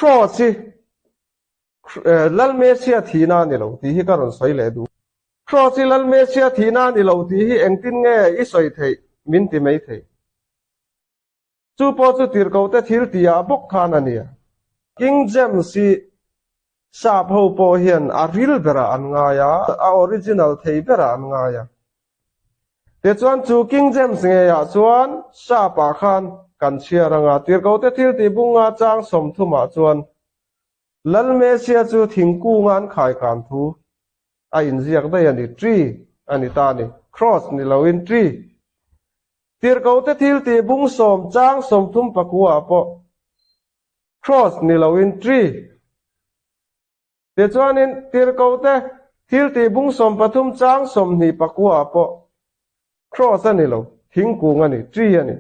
Cross hi Lal Messia thihna a ni lo tih hi ka rawn sawi leh duh. Cross hi Lal Messia thihna a ni lo tih hi engtin nge i sawi theih min ti mai thei. Chu pawh chu tirhkohte thil tihah bawk khan a nia. King James hi sap ho pawh hian a ril berah an ngai a, a original thei berah an ngai a. Tichuan chu King James ngeiah chuan sap-ah khan kan chhiar ang a, tirhkohte thil tih bunga chang 30 ah chuan Lal Messia chu thingkunga an khaikan thu a inziak daih a ni, tree a ni ta a ni, cross ni loin tree. Tirhkohte thil tih bung sawm chang 39 ah pawh cross ni loin tree. Tichuanin Tirhkohte thil tih bung 13 chang 29 ah pawh cross a ni lo, thingkung a ni, tree a ni.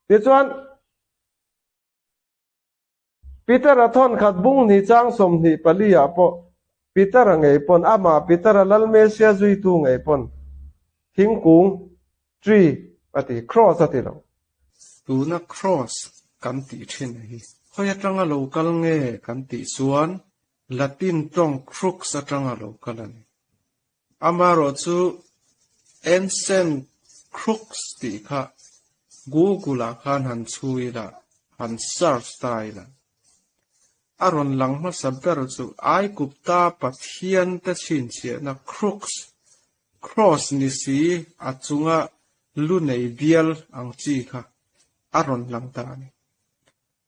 Tichuan Peter-a thawnkhat bung hnih chang 24 ah pawh Peter-a ngei pawn amah Peter-a Lal Messia zuitu ngei pawn thingkung, tree, a ti, cross a ti lo. Tuna cross kan tih thin hi khawi atanga lo kal nge kan tih chuan Latin tawng crux atanga lo kal a ni. Amaherawhchu ancient crux tih kha Google ah khan han chhu ila, han search ta ila, a rawn lang hmasa ber chu Aigupta pathian te chhinchhiahna crux, cross ni si a chunga lu nei bial ang chi kha a rawn lang ta a ni.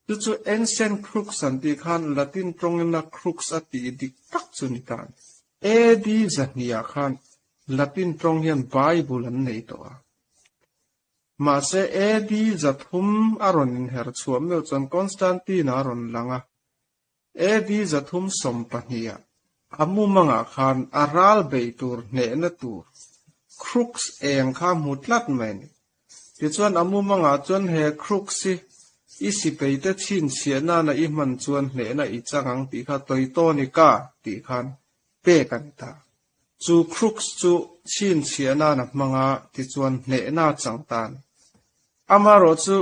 Chu chu ancient crux an tih khan Latin tawngina crux a tih dik tak chu ni ta a ni. AD 200 ah khan Latin tawng hian Bible an nei tawh a. Mahse AD 300 a rawn inher chhuah meuh chuan Constantine a rawn lang a. AD 312 ah a mumangah khan a ral bei tur hnehna tur crux eng kha hmu tlat mai a ni. Tichuan a mumangah chuan he crux hi i sipeite chhinchhiah nana i hman chuan hnehna i chang ang tih kha Teutonica tih khan pek a ni ta. Chu crux chu chhinchhiah nana hmanga tichuan hnehna chang ta a ni. Amaherawhchu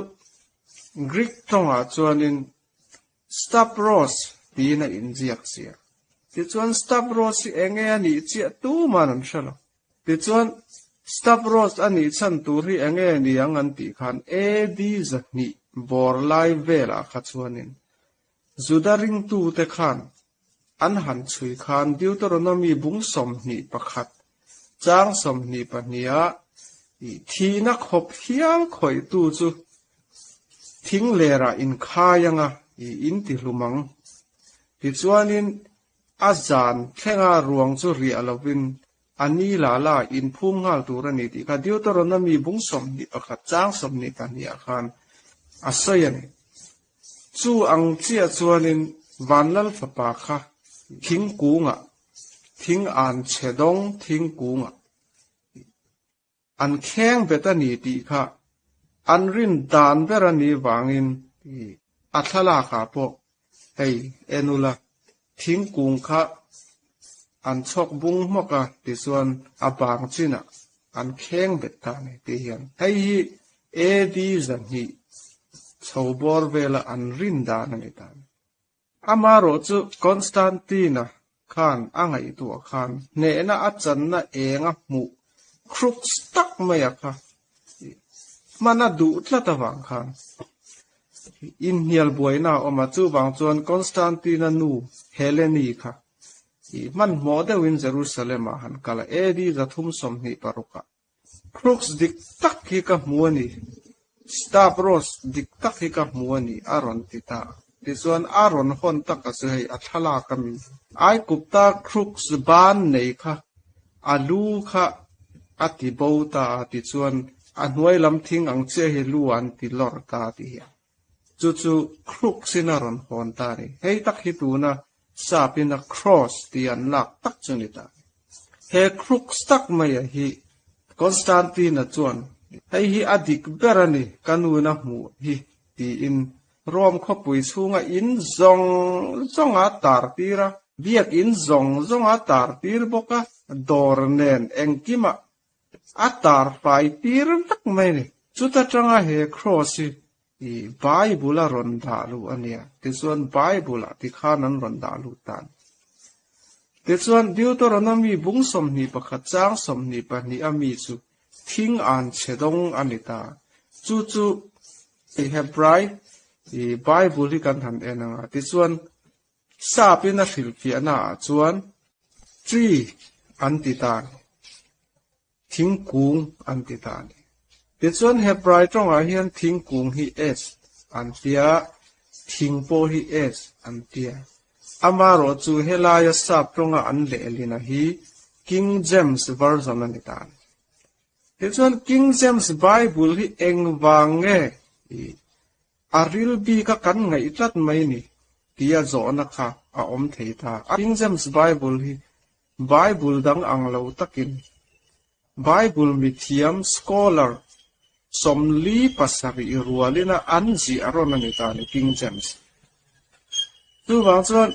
Greek tawngah chuanin Stavros tiin a inziak chiah. Tichuan Stavros hi eng nge a nih chiah tuman an hre lo. Tichuan Stavros a nih chhan tur hi eng nge ni ang an tih khan AD 200 bawr lai velah kha chuanin Juda ringtute khan an han chhui khan Deuteronomy bung 21 chang 22 ah thihna khawp hial khawihtu chu thing lerah inkhai anga in ti hlum ang. Tichuanin a zan thlenga ruang chu riah lovin a ni la la inphum nghal tur a ni tih kha Deuteronomy bung 21 chang 22 ah khan a sawi a ni. Chu ang chiah chuanin Vanlal fapa kha thingkungah, thing an chhe dawng thingkungah an kheng bet a ni tih kha an rin dan ber a nih vangin a thlalakah pawh hei en ula thingkung kha an chhawk bung hmawk a tichuan a bang chinah an kheng bet ta a ni tih hian hei hi AD 200 chho bawr vela an rin dan a ni ta. Amaherawh chu Constantine-a khan a ngaihtuah khan hnehna a channa eng a hmuh crux tak mai a kha hman a duh tlat avang khan inhnial buaina a awm a, chuvang chuan Constantine-a nu Helene-i kha hmanhmawh deuhin Jerusalem-ah han kal a, AD 326 ah. Crux dik tak hi ka hmu a ni, Stavros dik tak hi ka hmu a ni, a rawn ti ta. Tichuan a rawn hawn tak a chu hei a thlalak a mi. Aigupta Crux ban nei kha a lu kha a ti bo ta a, tichuan a hnuai lam thing ang chiah hi lu an ti lawr ta a ti hian. Chu chu Crux in a rawn hawn ta a ni. Hei tak hi tuna sap in a cross tih an lak tak chu ni ta. He crux tak mai a hi Constantine-a chuan hei hi a dik ber a ni ka nuna hmuh hi tiin Rome khawpui chhunga in zawng zawng a tar tir a, biak in zawng zawng a tar tir bawk a, dawr nen engkimah a tar fai tir vek mai a ni. Chuta tanga he cross hi. I Bible a rawn dah luh a nia. Tichuan Bible ah tikhan an rawn dah lut ta a ni. Tichuan Deuteronomy bung 21 chang 22 a mi chu thing an chhe dawng a ni ta. Chu chu i Hebrai i Bible hi kan han en ang a. Tichuan Sap in a hrilhfiahna ah chuan tree an ti ta a ni. Thingkung an ti ta a ni. Tichuan Hebrai tawngah hian thingkung hi etz an tia, thing pawh hi etz an tia. Amaherawh chu helaia sap tawnga an lehlina hi King James Version a ni ta a ni. Tichuan King James Bible hi engvang nge i A ril bik a kan ngaih tlat mai ni tia zawhna kha a awm thei ta. King James Bible hi Bible dang ang lo takin Bible mithiam, scholar, 47 rualin a an ziah rawn a ni ta ni King James. Chuvang chuan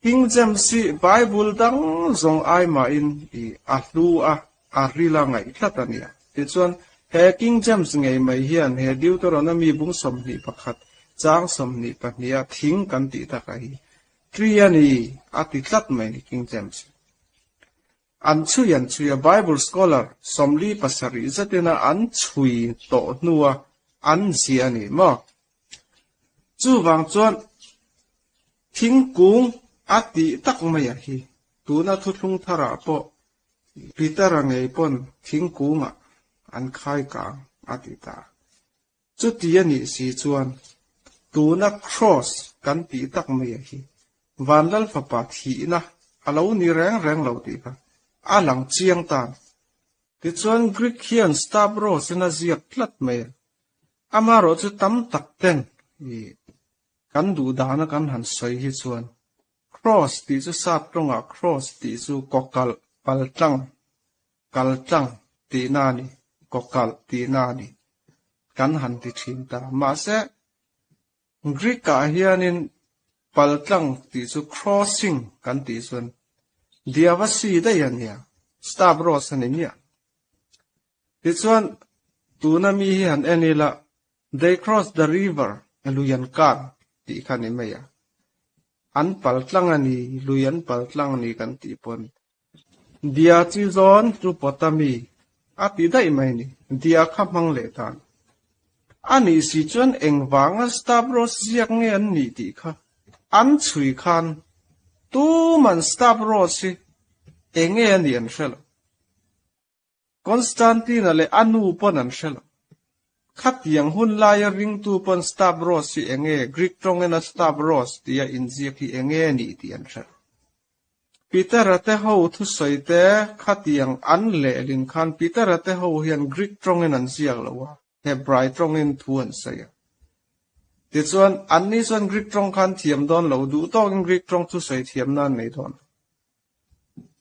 King James hi Bible dang zawng ai mahin i a hlu a, a ril a ngaih tlat a nia. Tichuan, he King James ngei mai hian he Deuteronomy bung 21 chang 22 a thing kan tih takah hi tree a ni a ti tlat mai ni King James hi. An chhui an chhui a, Bible scholar 47 zetin a an chhui tawh hnua an ziah a ni maw? Chuvang chuan thingkung a tih tak mai a hi tuna thuthlung tharah pawh Peter-a ngei pawn thingkungah an khai kang a ti ta. Chuti a nih si chuan tuna Cross kan tih tak mai a hi Vanlal fapa thihna a lo ni reng reng lo tih kha a lang chiang tan. Tichuan Greek hian Stavros-in a ziak tlat mai a, amaherawh chu tam tak ten i kan duh dana kan han sawi hi chuan Cross tih chu sap tawngah cross tih chu kawkalh paltlang kaltlang tihna a ni, kawkalh tihna a ni kan han ti thin ta. Mahse Greek-ah hianin paltlang tih chu crossing kan tih chuan diavasi daih a nia, stavros a ni miah. Tichuan tuna mi hi han en ila, they cross the river, lui an kan tih kha ni mai a. An paltlang a ni, lui an paltlang a ni kan tih pawn Dia chi zawn chu pawta mi a ti daih mai ni. Dia kha hmang leh tan. A nih si chuan engvanga Stavros ziak nge an nih tih kha an chhui khan tuman Stavros hi enge a nih an hre lo. Constantine-a leh a nu pawn an hre lo. Khatiang hun laia ringtu pawn Stavros hi enge, Greek tawngina Stavros tia inziak hi enge nih tih an hre lo. Peter-a te ho thusawi te khatiang an lehlin khan Peter-a te ho hian Greek tawngin an ziak lo a, Hebrai tawngin thu an sawi a. Tichuan, anni chuan Greek tawng khan thiam dawn lo, duh tawkin Greek tawng thusawi thiamna an nei dawn lo.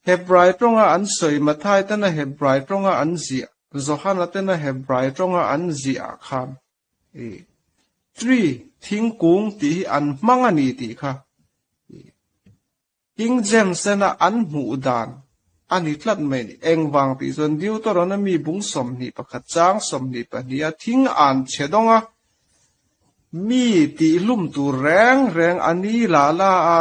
Hebrai tawnga an sawi Mathai tena Hebrai tawnga an ziah, Johana tena Hebrai tawnga an ziah ah khan i tree, thingkung, tih hi an hmang a ni tih kha i King James tena an hmuh dan a ni tlat mai a ni. Engvang tih chuan Deuteronomy bung 21 chang 22 a thing an chhe dawng a, Mi tihhlum tur reng reng a ni la la a,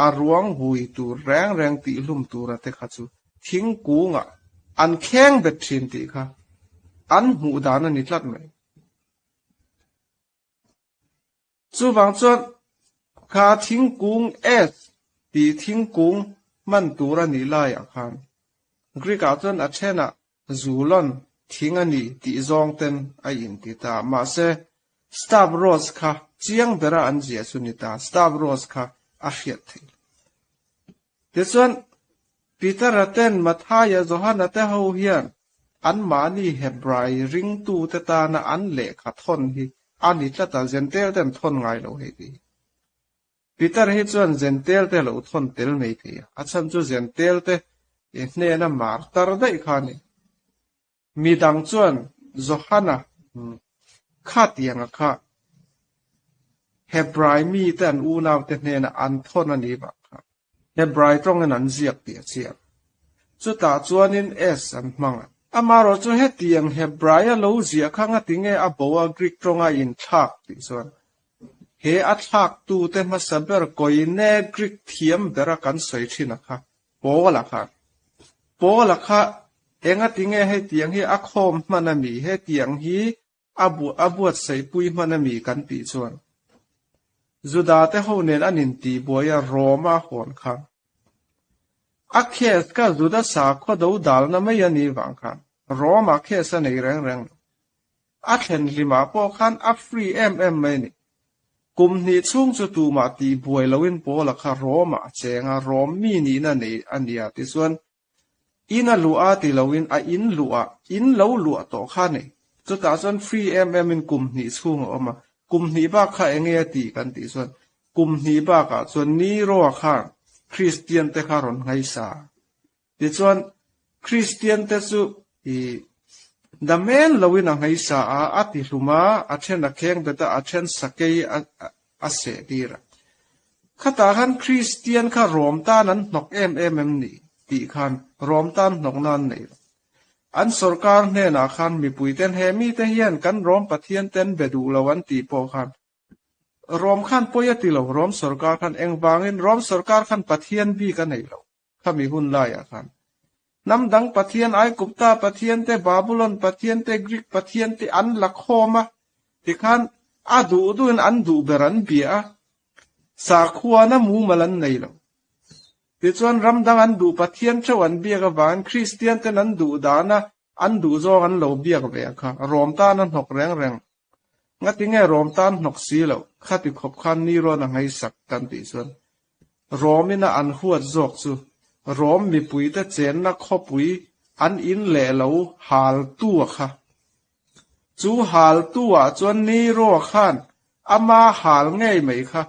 a ruang hui tur reng reng tihhlum tura te kha chu thingkungah an kheng bet thin tih kha an hmuh dan a ni tlat mai. Chuvang chuan kha thingkung S tih thingkung hman tur a nih laiah khan Greek-ah chuan a thenah Zulawn thing a ni tih zawng ten a inti ta. Mahse, Stavros kha chiang bera an ziah chu ni ta. Stavros kha a hriat theih lo. Tichuan, Peter-a ten Mathaia, Johana te ho hian anmahni Hebrai ringtute tana an lehkha thawn hi a ni tlat a, Zentail ten thawn ngai lo hei ti hi. Peter hi chuan Zentail te lo thawn tel mai thei a, a chhan chu Zentail te i hnena mar tar daih kha a ni. Mi dang chuan Johana kha tianga kha Hebrai mite an unaute hnena an thawn a ni vang kha. Hebrai tawngin an ziak tih a chiang. Chutah chuanin S an hmang a. Amaherawh chu hetiang Hebraia lo ziah kha ngatinge a bo a Greek tawnga inthlak tih chuan he a thlaktute hmasa ber Koine Greek thiam bera kan sawi thin a kha Paula kha. Paula kha engatinge hetiang hi a khawm hman a mi hetiang hi A a buatsaihpui hman a mi kan tih chuan Juda te ho nen an intihbuai a Roma hawn khan a case kha Juda sakhaw do dalna mai a nih vang khan Roma case a nei reng reng lo. A thlen hlimah pawh khan a free em em mai a ni. Kum hnih chhung chu tumah tihbuai loin Paula kha Roma a cheng a, Rom mi nihna nei a nia tichuan In a luah a ti loin a in luah, in lo luah tawh kha nei. Chutah chuan free em em in kum hnih chhung a awm a, kum hnih bak kha enge a tih kan tih chuan kum hnih bakah chuan Nero-a khan Kristian te kha rawn ngaisa a. Tichuan Kristian te chu i damen loin a ngaisa a, a ti hlum a, a then a kheng bet a, a then sakei a a seh tir a. Khatah khan Kristian kha Rom tan an hnawk em em em ni tih khan Rom tan hnawkna an nei lo. An sorkar hnenah khan mipui ten he mite hian kan Rom Pathian ten be duh lo an tih pawh khan Rom khan pawi a ti lo, Rom sorkar khan engvangin Rom sorkar khan Pathian bik a nei lo. Khami hun laiah khan hnam dang pathian Aigupta pathian te, Babulon pathian te, Greek pathian te an la khawm a, tikhan a duh duhin an duh ber an bia a, sakhuana mumal an nei lo. Tichuan ram dang an duh pathian theuh an biak avangin Kristian ten an duh dana an duh zawng an lo biak ve a kha, Rom tan a hnawk reng reng. Ngatinge Rom tan hnawk si loh, khati khawp khan ni rawn a ngaihsak kan tih chuan Rom-ina an huat zawk chu Rom mipuite chenna khawpui an in leh lo haltu a kha. Chu haltu ah chuan Nero khan ama hal ngei mai kha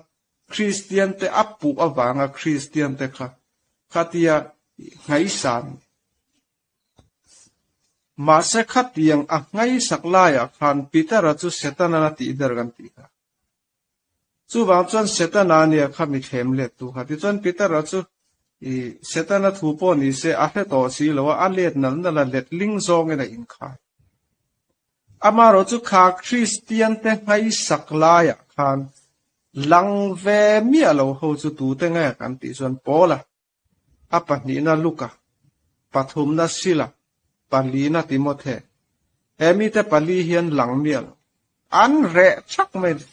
Kristiante a puh avanga Kristiante kha khatia ngaihsan. Mahse khatiang a ngaihsak laiah khan Peter-a chu Setana tih ber kan tih kha. Chuvang chuan Setana nia kha mi thlem let tu kha. Tichuan Petera chu i Setana thu pawh ni se a hre tawh si lo a, a let nal nal a, let ling zawngin a inkhai. Amaherawh chu kha Kristian te nghaisak laiah khan lang ve miah lo ho chu tute nge kan tih chuan Paula, A pahnihna Luka, pathumna Sila, palina Timothe. He mite pali hian lang miah lo. An reh thak mai ni.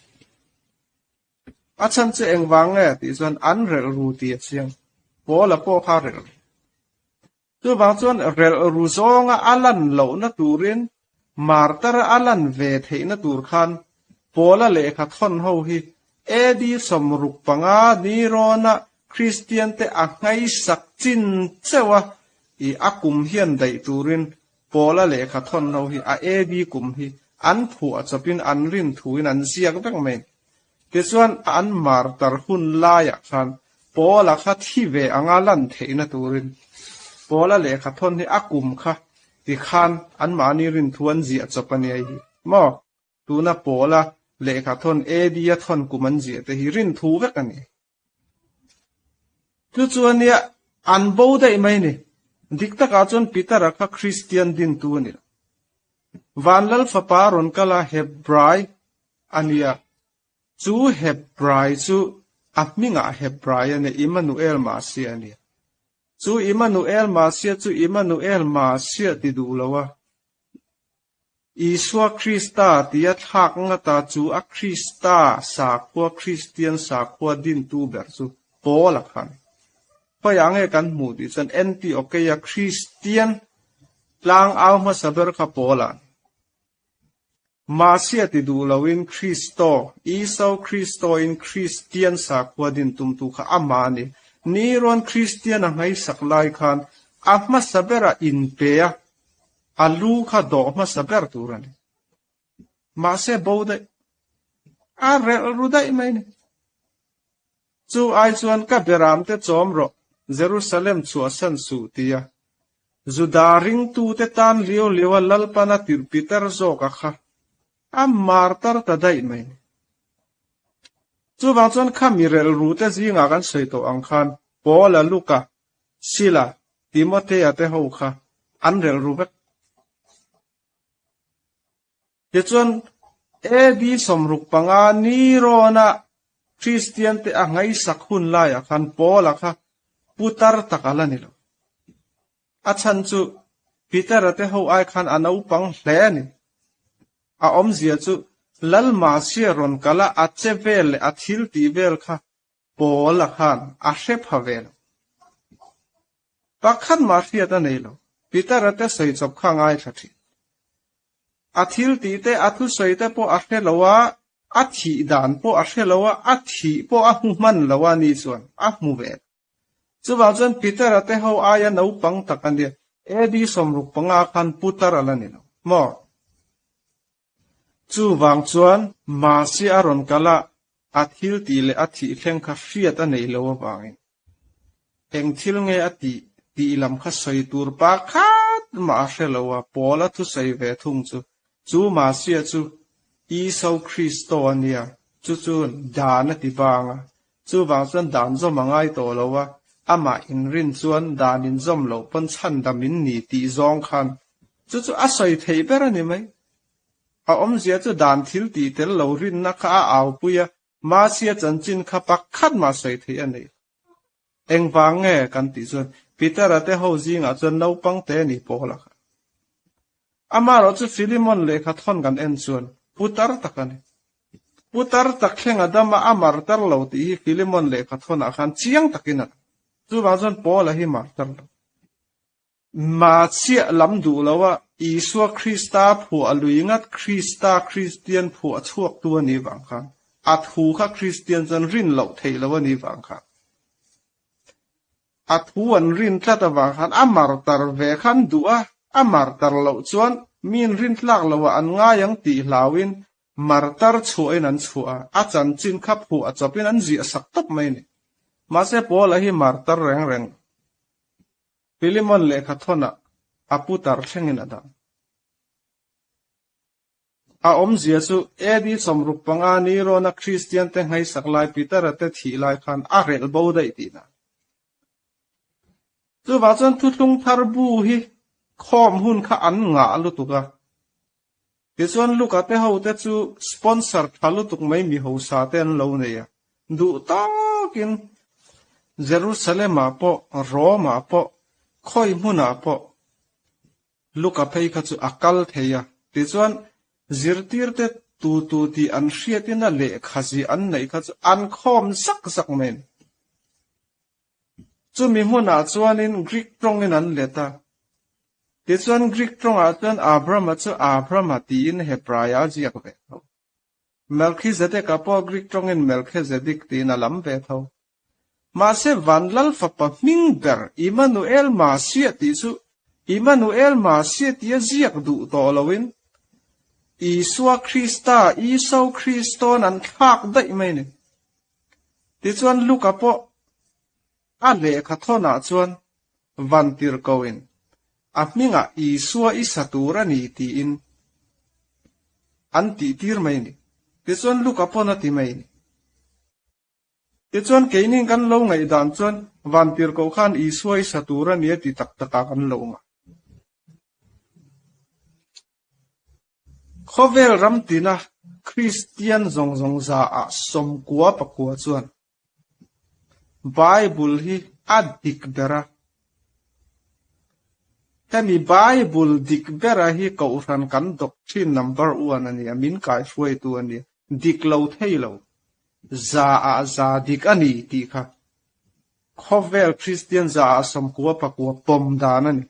A chhan chu engvang nge tih chuan an relh ru tih a chiang. Paula pawh kha relh ru. Chuvang chuan relh ru zawnga a lan lohna turin Martar a lan ve theihna tur khan Paula lehkha thawn ho hi AD 65 ni rawna Kristiante a nghaisak chin cheuh a, i a kum hian daih turin Paula lehkha thawn ho hi a AD kum hi an phuah chawpin an rin thuin an ziak vek mai. Tichuan an martar hun laiah khan Paula kha thi ve anga lan theihna turin Paula lehkha thawn hi a kum kha tikhan anmahni rin thu an ziah chawp a nia hi maw? Tuna Paula lehkha thawn AD a thawn kum an ziah te hi rin thu vek a ni. Chu chu a nia an bo daih mai ni. Dik takah chuan Peter-a kha Kristian dintu a ni lo. Vanlal fapa rawn kal a Hebrai a nia. Chu Hebrai chu a hmingah Hebrai a ni, Immanuel Mahsia a nia. Chu Immanuel Mahsia chu Immanuel Mahsia ti duh lo a. Isua Krista tia thlak ngata chu a Krista sakhua Kristian sakhua dintu ber chu Paul-a kha a ni. Khawiah nge kan hmuh tih chuan Antiokeia Kristian tlangau hmasa ber kha Paul-a a ni. Mahse a ti duh loin Kristo, Isau Kristoin Kristian sakhua din tumtu kha amah a ni. Ni rawn Kristian a ngaihsak lai khan a hmasa berah inpe a, A lu kha dawh hmasa ber tur a ni. Mahse bo daih. A relh ru daih mai ni. Chu ai chuan ka beram te chawm rawh, Jerusalem chhuahsan suh tia Juda ringtute tan liau liau a Lalpana tirh Peter zawka kha a martar ta daih mai ni. Chuvang chuan kha mi relh ru te zingah kan sawi tawh ang khan Paula, Luka, Sila, Timothea te ho kha an relh ru vek. Tichuan, AD 65 ni rawna Kristiante a ngaihsak hun laiah khan Paula kha putar tak a la ni lo. A chhan chu Petera te ho ai khan a naupang hle a ni. A awmzia chu Lal Masia rawn kal a, a che vel leh a thil tih vel kha Paula khan a hre pha ve lo. Pakhat mah hriat a nei lo. Petera te sawi chawp kha a ngaithla thin. A thil tih te, a thusawi te pawh a hre lo a, a thih dan pawh a hre lo a, a thih pawh a hmu hman lo a ni chuan a hmu ve lo. Chuvang chuan Peter-a te ho aia naupang tak a nia, AD 65 khan putar a la ni lo maw? Chuvang chuan Masi a rawn kal a, a thil tih leh a thih thleng kha hriat a neih loh avangin eng thil nge a tih tih lam kha sawi tur pakhat mah a hre lo a, Paula thusawi ve thung chu, chu Masia chu Isau Kristo a nia, chu chu dan a ti bang a, chuvang chuan dan zawm a ngai tawh lo a, amah inrin chuan dan inzawm loh pawn chhandam in ni tih zawng khan chu chu a sawi theih ber a ni mai. A awmzia chu dan thil tih tel lo rinna kha a aupui a, Mahsia chanchin kha pakhat mah sawi theih a nei. Engvang nge kan tih chuan Peter-a te ho zingah chuan naupang te ni pawl a kha. Amaherawh chu Philemon lehkha thawn kan en chuan putar tak a ni. Putar tak thleng a dam a, a martar lo tih hi Philemon lehkha thawnah khan chiang takin a lang. Chuvang chuan Paula hi martar lo. Mahchiah lam duh lo a, Isua Krista phuah lui ngat Krista Kristian phuah chhuaktu a nih vang khan, a thu kha Kristian chuan rin loh theih lo a nih vang khan, a thu an rin tlat avang khan a martar ve khan duh a, a martar loh chuan miin rin tlak loh ah an ngai ang tih hlauin martar chhuahin an chhuah a, a chanchin kha phuah chawpin an ziah sak tawp mai a ni. Mahse Paula hi martar reng reng lo. Philemon lehkha thawnah a putar thlengin a dang. A awmzia chu AD 65 ni rawna Kristiante ngaisak lai Peter-a te thih lai khan a relh bo daih tihna. Chuvang chuan thuthlung thar bu hi khawm hun kha an ngah lutuk a. Tichuan Luka te ho te chu sponsor tha lutuk mai mi hosa te an lo nei a, duh takin Jerusalem ah pawh Rome ah pawh khawi hmun ah pawh Luka phei kha chu a kal thei a. Tichuan zirtir te tu tu tih an hriatin a lehkha zih an neih kha chu an khawm zak zak mai a ni. Chumi hmunah chuanin Greek tawngin an let a. Tichuan Greek tawngah chuan Abrama chu Abrama tiin Hebraia a ziak ve tho. Melchizedek-a pawh Greek tawngin Melchizedek tiin a lam ve tho. Mahse Vanlal fapa hming ber Immanuel Masiah tih chu Immanuel Masiah tia ziak duh tawh loin Isua Krista, Isau Kristo'n an thlak daih mai a ni. Tichuan Luka pawh a lehkha thawnah chuan vantirhkoin a hmingah Isua i sa tur a ni tiin an tihtir mai a ni. Tichuan Luka pawn a ti mai a ni. Tichuan keini kan lo ngaihdan chuan vantirhkoh khan Isua i sa tur a ni a ti tak takah kan lo ngai. Khawvel ram tina Kristian zawng zawng zaah 99 chuan Bible hi a dik ber a. Hemi Bible dik bera hi Kohhran kan doctrine number one a ni a, min kaihruaitu a ni a, dik lo thei lo, zaah za dik a ni tih kha khawvel Kristian zaah 99 pawm dan a ni.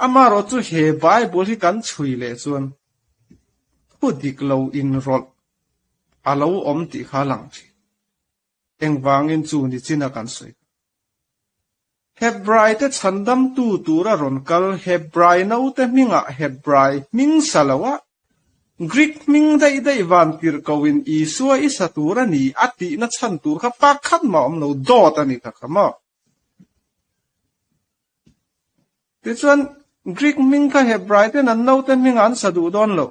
Amaherawh chu he Bible hi kan chhui leh chuan thu dik lo inrawlh a lo awm tih kha a lang thin. Engvangin chu ni chin a kan sawi kha. Hebrai te chhandamtu tura rawn kal Hebrai naute hmingah Hebrai hming sa lo a, Greek hming daih daih van tirhkohin Isua i sa tur a ni a tihna chhan tur kha pakhat mah awm lo dawt a ni kha kha maw? Tichuan, Greek hming kha Hebrai ten an naute hmingah an sa duh dawn lo.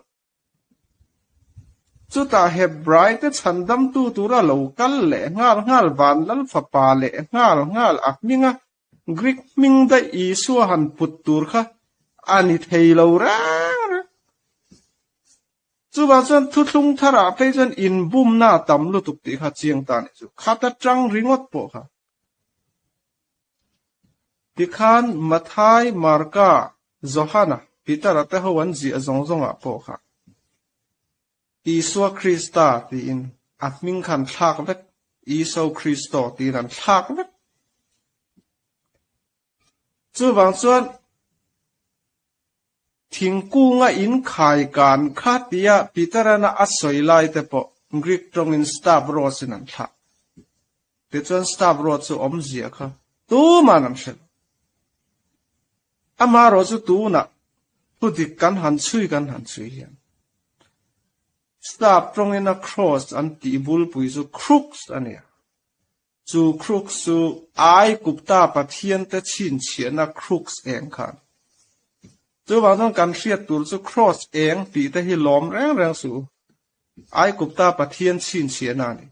Chutah Hebrai te chhandamtu tura lo kal leh nghal nghal van lal fapa leh nghal nghal a hminga Greek hming daih Isua han put tur kha a ni thei lo reng reng. Chuvang chuan thuthlung tharah phei chuan inbumna a tam lutuk tih kha chiang ta nih chu. Khat atang ringawt pawh kha. Tikhan Mathai, Marka, Johana, Peter-a te ho an ziah zawng zawngah pawh kha Isua Krista tiin a hming kha an thlak vek, Iso Kristo tiin an thlak vek. Chuvang chuan thingkunga inkhai kan kha tia Peter-ana a sawi lai te pawh Greek tawngin stavros in an thlak. Tichuan stavros chu awmzia kha tuman an hre lo. Amaherawhchu tunah thu dik kan han chhui kan han chhui hian Sap tawngin a cross an tih bulpui chu crux a ni a. Chu crux chu Aigupta pathiante chhinchhiahna crux eng kha a ni. Chuvang chuan kan hriat tur chu cross eng tih te hi lawm reng reng suh u. Aigupta pathian chhinchhiahna a ni.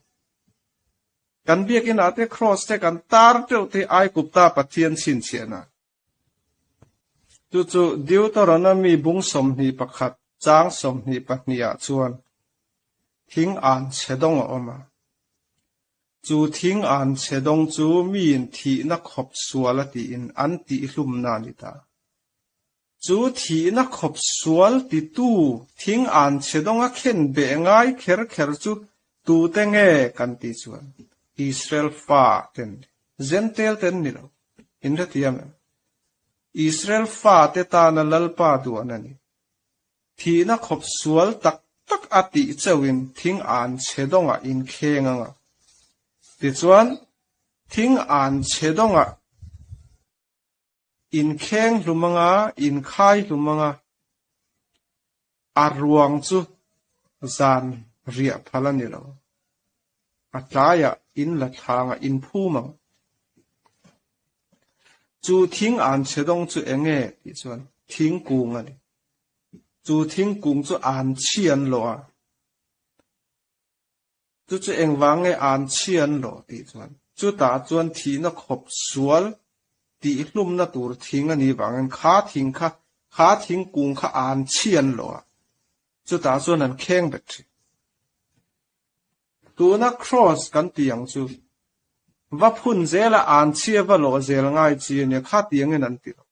Kan biakinah te cross te kan tar teuh te Aigupta Pathian chhinchhiahna. Chu chu Deuteronomy bung 21 chang 22 ah chuan thing an chhe dawng a awm a. Chu thing an chhe dawng chu miin thihna khawp sual a tiin an tihhlumna a ni ta. Chu thihna khawp sual titu thing an chhe dawnga khen beh ngai kher kher chu tute nge kan tih chuan Israel fa ten ni, Jentail ten ni lo, in hrethiam em? Israel fa te tana Lalpa duan a ni. Thihna khawp sual tak tak a tih chauhin thing an chhe dawngah in kheng anga. Tichuan, thing an chhe dawngah Inkheng hlum anga, inkhai hlum anga, a ruang chu zan riah phal a ni lo. A tlaiah in la thlangah in phum ang. Chu thing an chhe dawng chu eng nge tih chuan thingkung a ni. Chu thingkung chu an chhi an lawh a. Chu chu engvang nge an chhian lo tih chuan chutah chuan thihna khawp sual tih hlumna tur thing a nih vangin kha thing kha kha thingkung kha an chhian lo a, chutah chuan an kheng bet thin. Tuna Cross kan tih ang chu va phun zela an chhia va lawh zel ngai chi a nia, kha tiangin an ti lo.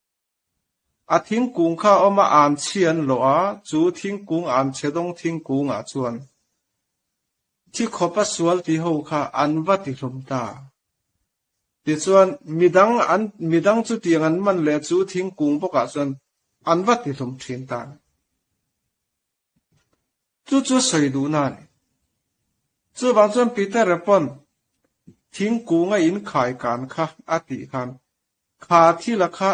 A thingkung kha a awm a, an chhi an lawh a, chu thingkung an chhe dawng thingkung ah chuan thi khawp a sual ti ho kha an va ti hlum ta. Tichuan, midang an midang chutiang an man leh chu thingkung bawk ah chuan an va ti hlum thin ta. Chu chu sawi duhna a ni. Chuvang chuan Peter-a pawn thingkung a inkhai kan kha a tih khan kha thila kha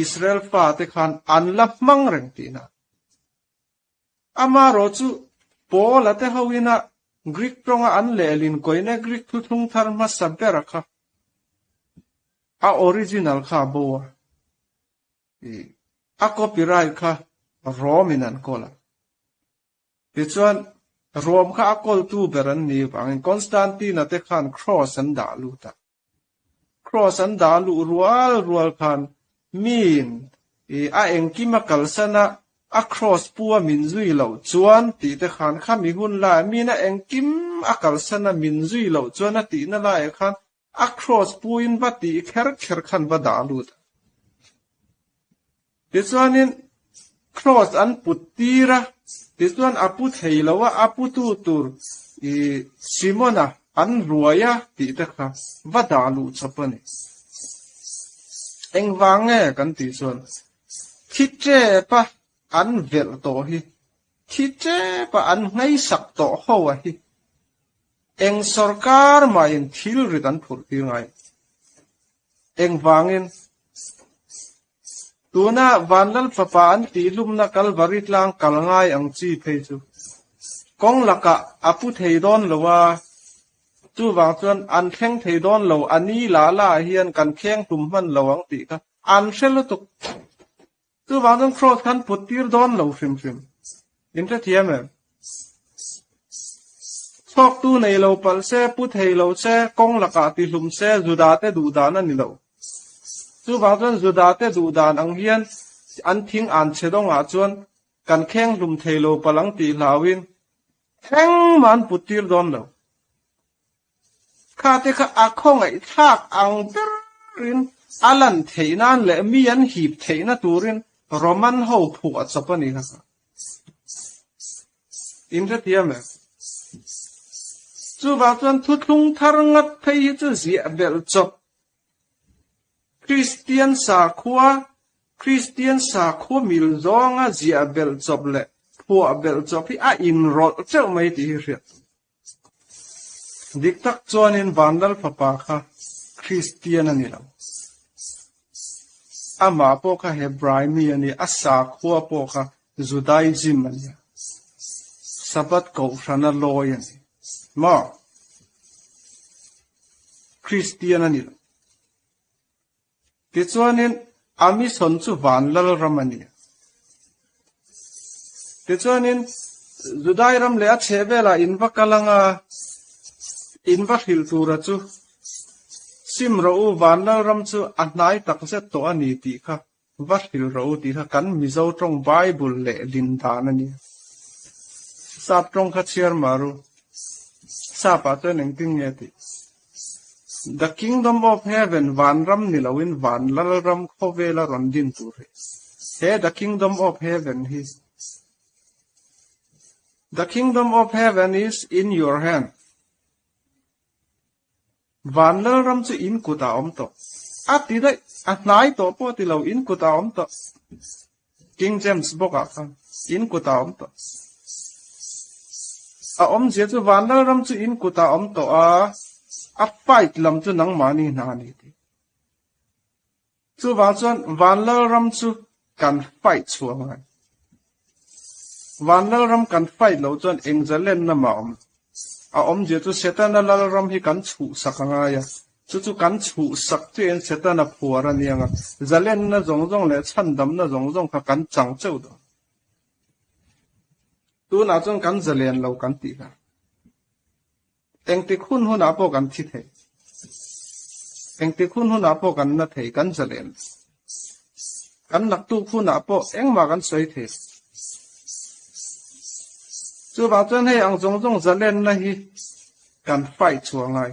Israel fate khan an la hmang reng tihna. Amaherawh chu Paul-a te hoina Greek tawnga an lehlin Koine Greek thuthlung thar hmasa bera kha a original kha a bo a. A copyright kha Rome in an kawl a. Tichuan, Rome kha a kawltu ber an ni vangin Constantine-a te khan cross an dah lut a. Cross an dah luh rual rual khan miin a engkim a kalsan a, a cross pu a min zui loh chuan tih te khan khami hun laiah miin a engkim a kalsan a min zui loh chuan a tihna laiah khan A cross puin va tih kher kher khan va dah lut a. Tichuanin cross an put tir a, tichuan a pu thei lo a, a putu tur i Simona an ruai a tih te kha va dah luh chawp a ni. Engvang nge kan tih chuan thi tep a an velh tawh hi, thi tep a an ngaisak tawh ho a hi Eng sorkar mahin thil rit an phurh tir ngai? Engvangin? Tuna Vanlal fapa an tihhlumna Kalvari tlang kal ngai ang chi phei chu kawng lakah a pu thei dawn lo a, chuvang chuan an thleng thei dawn lo, a ni la la ah hian kan kheng hlum hman lo ang tih kha an hre lutuk. Chuvang chuan Cross khan put tir dawn lo hrim hrim. In hrethiam em? Chhawktu nei lo palh se, pu thei lo se, kawng lakah ti hlum se, Juda te duh dan a ni lo. Chuvang chuan Juda te duh dan ang hian an thing an chhe dawngah chuan. Kan kheng hlum thei lo palang tih hlauin engmah an put tir dawn lo. Kha te kha a khawngaihthlak ang berin a lan theih nan leh mi an hip theihna turin Roman ho phuah chawp a ni kha. In hrethiam em? Chuvang chuan thuthlung thar ngat phei hi chu ziah belh chawp Kristian sakhua, Kristian sakhua mil zawnga ziah belh chawp leh phuah belh chawp hi a inrawlh teuh mai tih hi hriat tur. Dik tak chuanin Vanlal fapa kha Kristian a ni lo. Amah pawh kha Hebrai mi a ni, a sakhua pawh kha Judaism a ni a, Sabbath kohhrana lawi a ni. Maw? Kristian a ni lo. Tichuanin a mission chu van lalram a ni. Tichuanin Judai ram leh a chheh velah in va kal anga in va hrilh tura chu sim rawh u, van lalram chu a hnai tak zet tawh a ni tih kha va hrilh rawh u tih kha kan Mizo tawng Bible leh lin dan a ni. Sap tawng kha chhiar mar u. Sap ah chuan engtin nge tih? The Kingdom of Heaven vanram ni loin van lalram khawvela rawn din tur hi. He The Kingdom of Heaven hi The Kingdom of Heaven is in your hand. Van lalram chu in kut ah awm tawh. A ti daih, a hnai tawh pawh ti lo, in kut ah awm tawh. King James bawk ah khan in kut ah awm tawh. A awmzia chu van lalram chu in kut ah awm tawh a, a fight lam chu nangmahni hna a ni tih. Chuvang chuan van lalram chu kan fight chhuah ngai. Van lalram kan fight loh chuan eng zalenna mah a awm lo. A awmzia chu Setana lalram hi kan chhuhsak a ngai a, chu chu kan chhuhsak chiahin Setana phuar a niang a, zalenna zawng zawng leh chhandamna zawng zawng kha kan chang cheuh dawn. Tunah chuan kan zalen lo kan tih kha. Engtik hun hunah pawh kan thi thei. Engtik hun hunah pawh kan na thei, kan zalen. Kan naktuk hunah pawh engmah kan sawi thei. Chuvang chuan hei ang zawng zawng zalenna hi kan fight chhuah ngai.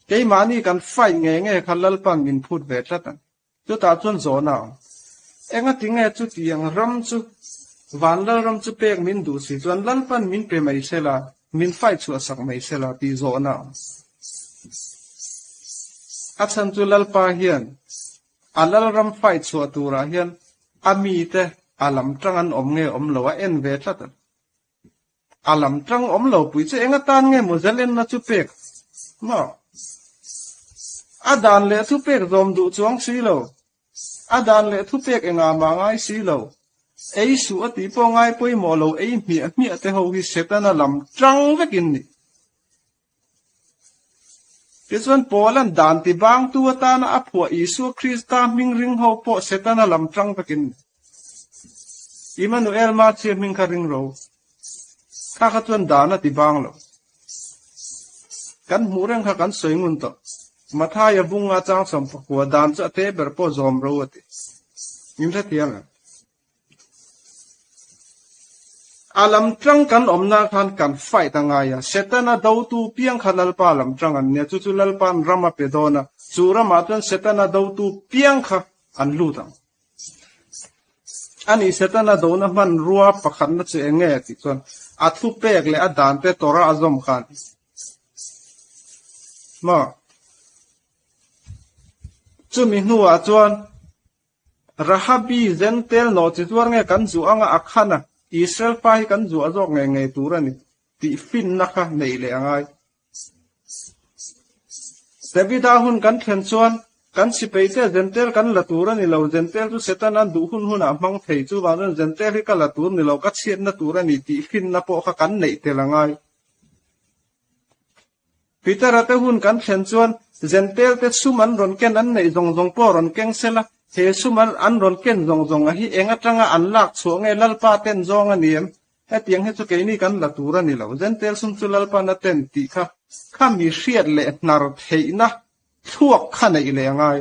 Keimahni kan fight ngei ngei kha Lalpan min phut ve tlat ang. Chutah chuan zawhna a awm. Engati nge chutiang ram chu Vanlal ram chu pek min duh si chuan Lalpan min pe mai se la, min fight chhuah sak mai se la tih zawhna a awm. A chhan chu Lalpa hian a Lalram fight chhuah turah hian a mite a lam tang an awm nge awm lo a en ve tlat a. A lam tang awm lo pui chu eng atan nge maw zalenna chu pek maw? A dan leh thu pek zawm duh chuang si lo. A dan leh thu pek engah mah ngai si lo. Ei suh a tih pawh ngai pawimawh lo ei hmiah hmiah te ho hi Setana lam tang vekin ni. Tichuan Paula'n dan ti bangtu atana a phuah Isua Krista hming ring ho pawh Setana lam tang vekin ni. Immanuel Machia hming kha ring ro. Kha kha chuan dan a ti bang lo. Kan hmuh reng kha kan sawi ngun tawh. Mathaia bunga chang 19 dan chu a te ber pawh zawm ro a ti. Min hrethiam em? A lam tang kan awmna khan kan fight a ngai a, Setana dotu piang kha Lalpa lam tang an nia, chu chu Lalpa'n ram a pe dawn a, chu ramah chuan Setana dotu piang kha an lut ang. Ani Setana dona hmanrua pakhatna chu eng nge tih chuan a thupek leh a dan te Torah a zawm kha a ni. Maw? Chumi hnuah chuan Rahabi Zentel nawh chi zuar nge kan zuah anga a khan a, Israel fa hi kan zuah zawk ngei ngei tur a ni tih finna kha neih leh a ngai. Davida hun kan thlen chuan kan sipeite Zentel kan la tur a ni lo, Zentel chu Setana'n duh hun hunah hmang thei, chuvang chuan Zentel hi ka la tur ni lo, ka chhiatna tur a ni tih finna pawh kha kan neih tel a ngai. Peter-a te hun kan thlen chuan Zentel te sum an rawn ken an neih zawng zawng pawh rawn keng se la, he sum an rawn ken zawng zawng a hi eng atanga an lak chhuah nge Lalpa ten zawng a ni em? Hetiang hi chu keini kan la tur a ni lo. Zentel sum chu Lalpan a ten tih kha kha mi hriat leh hnar theihna thluak kha neih leh a ngai.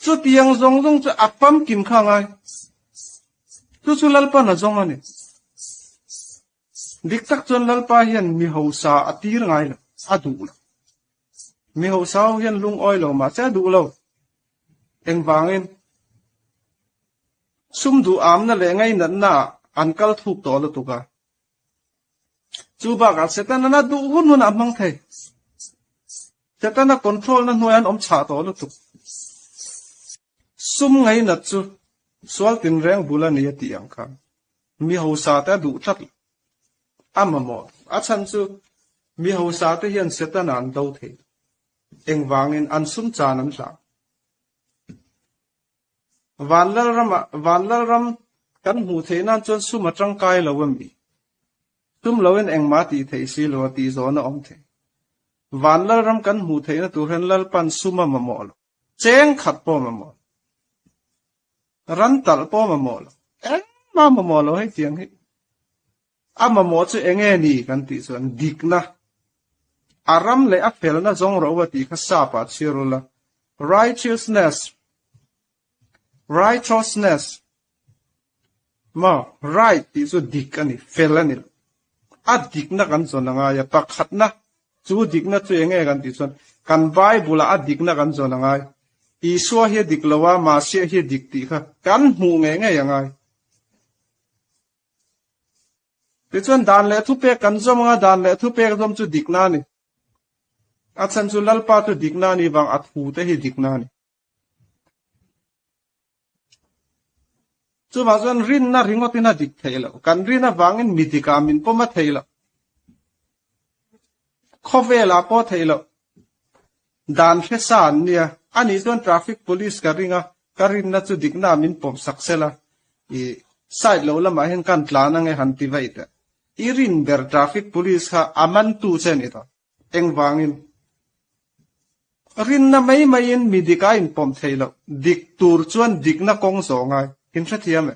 Chutiang zawng zawng chu a famkim kha a ngai. Chu chu Lalpan a zawng a ni. Dik tak chuan Lalpa hian mi hausa a tir ngai lo, a duh lo. Mi hausa ho hian lungawi lo mahse a duh lo. Engvangin? Sum duh amna leh ngainatna ah an kal thuk tawh lutuk a. Chu bakah Setana duh hun hunah a hmang thei. Setana control na hnuaiah an awm chhah tawh lutuk. Sum ngainat chu sual tinreng bul a ni a tih ang khan mi hausa te a duh tlat lo. A mamawh a chhan chu mi hausa te hian Setana an do thei lo. Engvangin an sum chan an hlah. Vanlalramah Vanlalram kan hmuh theih nan chuan sum a tangkai lo a mi? Sum loin engmah tih theih si lo a tih zawhna awm thei. Vanlalram kan hmuh theihna tur hian Lalpan sum a mamawh lo. Cheng khat pawh a mamawh lo. Ran talh pawh a mamawh lo. Engmah a mamawh lo hei tiang hi. A mamawh chu eng nge ni kan tih chuan dikna, a ram leh a felna zawng ro a tih kha sap ah chhiar ula, righteousness, righteousness, maw, right tih chu dik a ni, fel a ni lo. A dikna kan zawn a ngai a, pakhatna chu dikna chu eng nge kan tih chuan kan Bible ah a dikna kan zawn a ngai. Isua hi a dik lo a, Masiah hi a dik tih kha kan hmuh ngei ngei a ngai. Tichuan dan leh thupek kan zawm anga dan leh thupek zawm chu dikna a ni. A chhan chu Lalpa chu dikna a nih vang a thu te hi dikna a ni. Chuvang chuan rinna ringawtin a dik theih loh. Kan rin avangin mi dikah min pawm a theih loh. Khawvelah pawh a theih loh. Dan hre sa an nia. Anih chuan traffic police ka ring a, ka rinna chu dikna min pawm sak sela. I side lo lamah hian kan tlan ange han ti vaih teh. I rin ber traffic police kha a man tu che ni tawh. Engvangin? Rinna mai maiin mi dik a inpawm thei loh. Dik tur chuan dikna kawng zawh ngai. Inhrethiam e.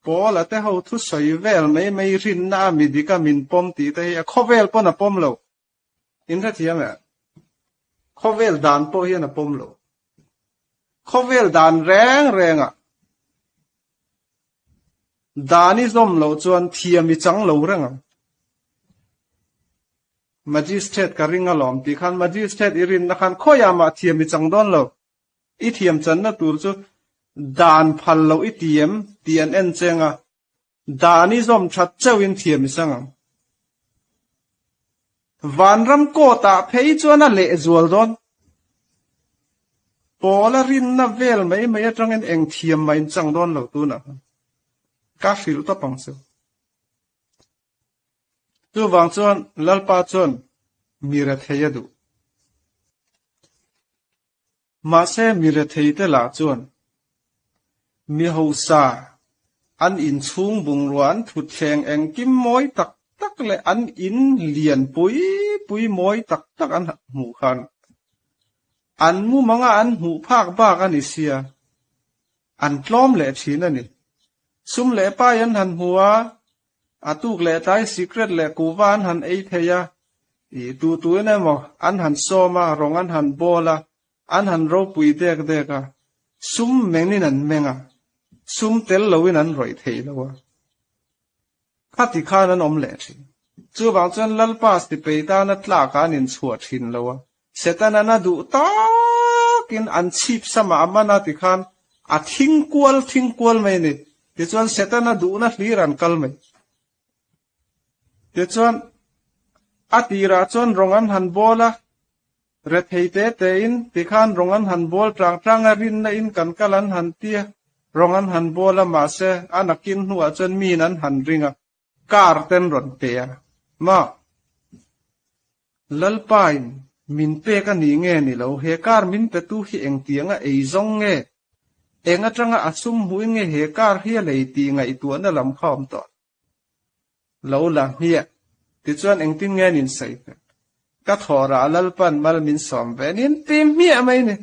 Paula te ho thusawi vel mai mai rinna a mi dik a min pawm tih te hi a khawvel pawn a pawm lo. In hrethiam e. Khawvel dan pawh hian a pawm lo. Khawvel dan reng reng ah dan i zawm loh chuan thiam i chang lo reng ang. Magistrate ka ring alawm tih khan magistrate i rinna khan khawiah mah thiam i chang dawn lo. I thiam channa tur chu dan phal loh i ti em tih an en cheng a, dan i zawm that chauhin thiam i sang ang. Vanram kawtah phei chuan a leh zual dawn. Paula rinna vel mai mai atangin eng thiam mah in chang dawn lo tunah khan ka hrilh tawp ang che. Chuvang chuan Lalpa chuan mi rethei a duh. Mahse mi retheite lah chuan mi hausa an inchhung bungrua an thutthleng engkim mawi tak tak leh an in lian pui pui mawi tak tak an hmuh khan an mumanga an hmuh phak bak a ni sia, an tlawm leh thin a ni. Sum leh pai an han hmu a, A tuk leh tlai sikret leh kuhva an han ei thei a, i tu tuin emaw an han sawm a, rawng an han bawl a, an han ropui dek dek a, sum mengin an meng a, sum tel loin an rawih thei lo a. Khati khan an awm leh thin. Chuvang chuan Lalpa sipei tana tlak ah an inchhuah thin lo a, Setana'n a duh takin an chhip samah a man a tikhan a thing kual thing kual mai a ni. Tichuan Setana duhna hlir an kal mai. Tichuan a tirah chuan rawng an han bawl a, rethei te tein tikhan rawng an han bawl tang tang a, rinna in kan kal an han ti a, rawng an han bawl a, mahse a nakin hnuah chuan miin an han ring a, car ten rawn pe a, maw? Lalpain min pek a nih nge ni lo, he car min petu hi engtianga ei zawng nge? Eng atanga a sum hmuhin nge he car hi a lei tih ngaihtuahna lam kha awm tawh lo la hmiah. Tichuan engtin nge an insawi fel? Ka thawhrah Lalpan mal min sawm ve nin ti hmiah mai ni.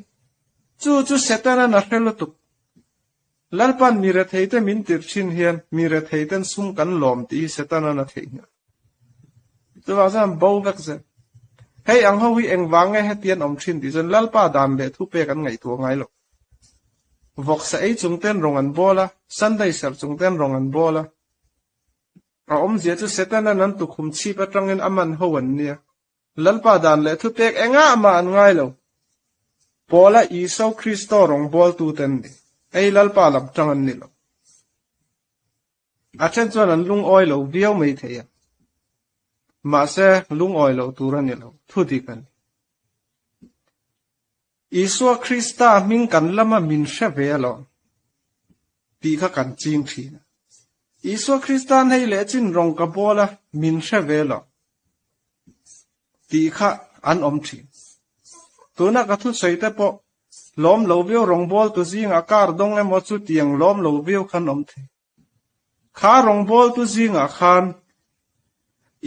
Chu chu Setana'n a hre lutuk. Lalpan mi retheite min tirh thin hian mi retheiten sum kan lawm tih hi Setana'n a theihnghilh. Chuvang chuan bo vek zel. Hei ang ho hi engvang nge hetian awm thin tih chuan Lalpa dan leh thupek an ngaihtuah ngai lo. Vawksa ei chung ten rawng an bawl a, Sunday serh chung ten rawng an bawl a. A awmzia chu Setanan an tukhum chhip atangin a man ho an nia. Lalpa dan leh thupek engah mah an ngai lo. Paula Isau Kristo rawngbawltu te an ni. Hei Lalpa lam tang an ni lo. A then chuan an lungawi lo viau mai thei a. Mahse, lungawi loh tur a ni lo, thu dik a ni. Isua Krista hming kan lama min hre ve alawm tih kha kan ching thin a. Isua Krista'n hei leh chin rawng ka bawl a, min hre ve lo tih kha an awm thin. Tuna ka thusawi te pawh lawm lo viau rawngbawltu zingah kar dawng emaw chu tiang lawm lo viau khan awm thei. Kha rawngbawltu zingah khan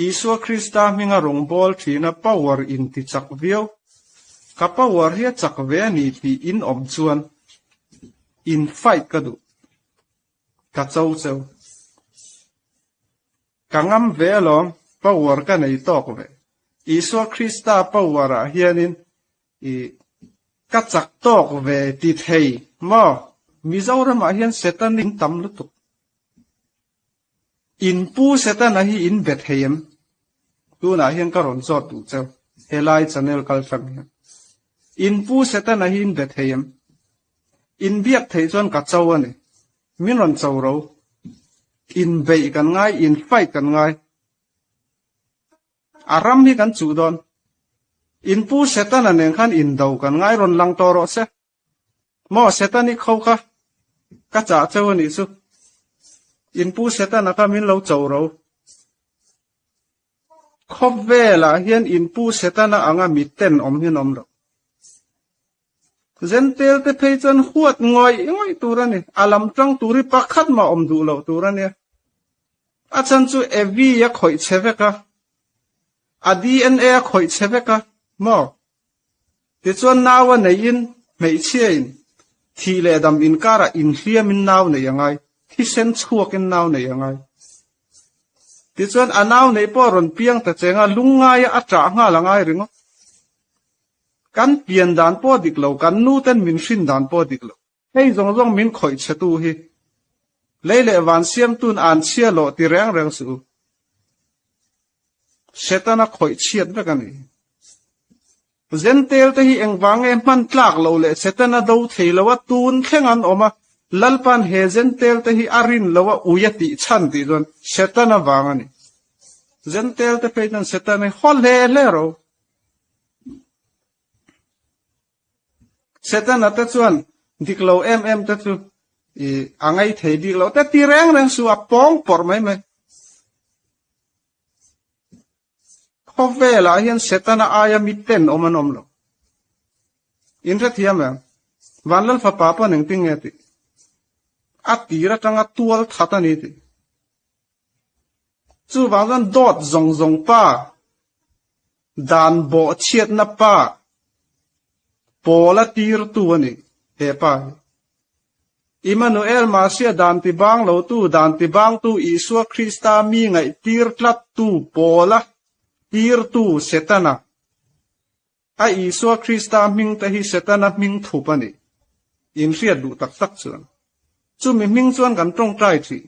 Isua Krista hminga rawngbâwl ṭhina power inti chak viau. Ka power hi a chak ve a ni tih in awm chuan in fight ka duh. Ka cho cheu. Ka ngam ve alawm, power ka nei tawk ve. Isua Krista power ah hianin i ka chak tawk ve ti thei maw? Mizoram ah hian Satan in tam lutuk. In pu Setana hi in be thei em? Tunah hian ka rawn zawt duh cheu, helai channel kal tlang hian. In pu Setana hi in be thei em? In biak theih chuan ka cho a ni. Min rawn cho ro. In beih kan ngai, in fight kan ngai. A ram hi kan chuh dawn. In pu Setana nen khan indo kan ngai rawn lang tawh rawh se. Maw Setani kho kha ka chah cheu a nih chu. In pu Setana kha min lo cho ro. Khawvelah hian in pu Setana anga miten awm hian awm lo. Zentel te phei chuan huat ngawih ngawih tur a ni. A lam tang tur hi pakhat mah awm duh loh tur a nia. A chhan chu Evi a khawih che vek a, a DNA a khawih che vek a, maw? Tichuan nau a neihin hmeichhiain thih leh dam inkarah inhliamin nau neih a ngai, thisen chhuakin nau neih a ngai. Tichuan a nau neih pawh a rawn piang ta cheng a, lungngaia a ṭah nghal a ngai ringawt. Kan pian dan pawh a dik lo, kan nu ten min hrin dan pawh a dik lo. Hei zawng zawng min khawih chhetu hi lei leh van siamtun an chhia lawh ti reng reng suh u. Setana khawih chhiat vek a ni. Zentel te hi engvang nge hman tlak lo leh Setana do thei lo a tun thleng an awm a, Lalpan he Zentel te hi a rin lo a ui a tih chhan tih chuan Setana vang a ni. Zentel te phei chuan Setana hi haw hle hle ro. Setana te chuan dik lo em em te chu i a ngai thei bik lo te ti reng reng su a pawng pawrh mai mai. Khawvelah hian Setana aia mi ten awm an awm lo. In hrethiam em? Vanlal fapa pawn engtin nge tih? A tir atanga tual that a ni tih. Chuvang chuan dawt zawng zawng pa, dan bawh chhiatna pa, pawla tirtu a ni he pa hi. Immanuel Masia dan ti bang lotu, dan ti bangtu Isua Krista mi ngaih tir tlattu pawla tirtu Setana. A Isua Krista hming te hi Setana hming thup a ni. Inhriat duh tak tak chuan. Chumi hming chuan kan tawngtai thih.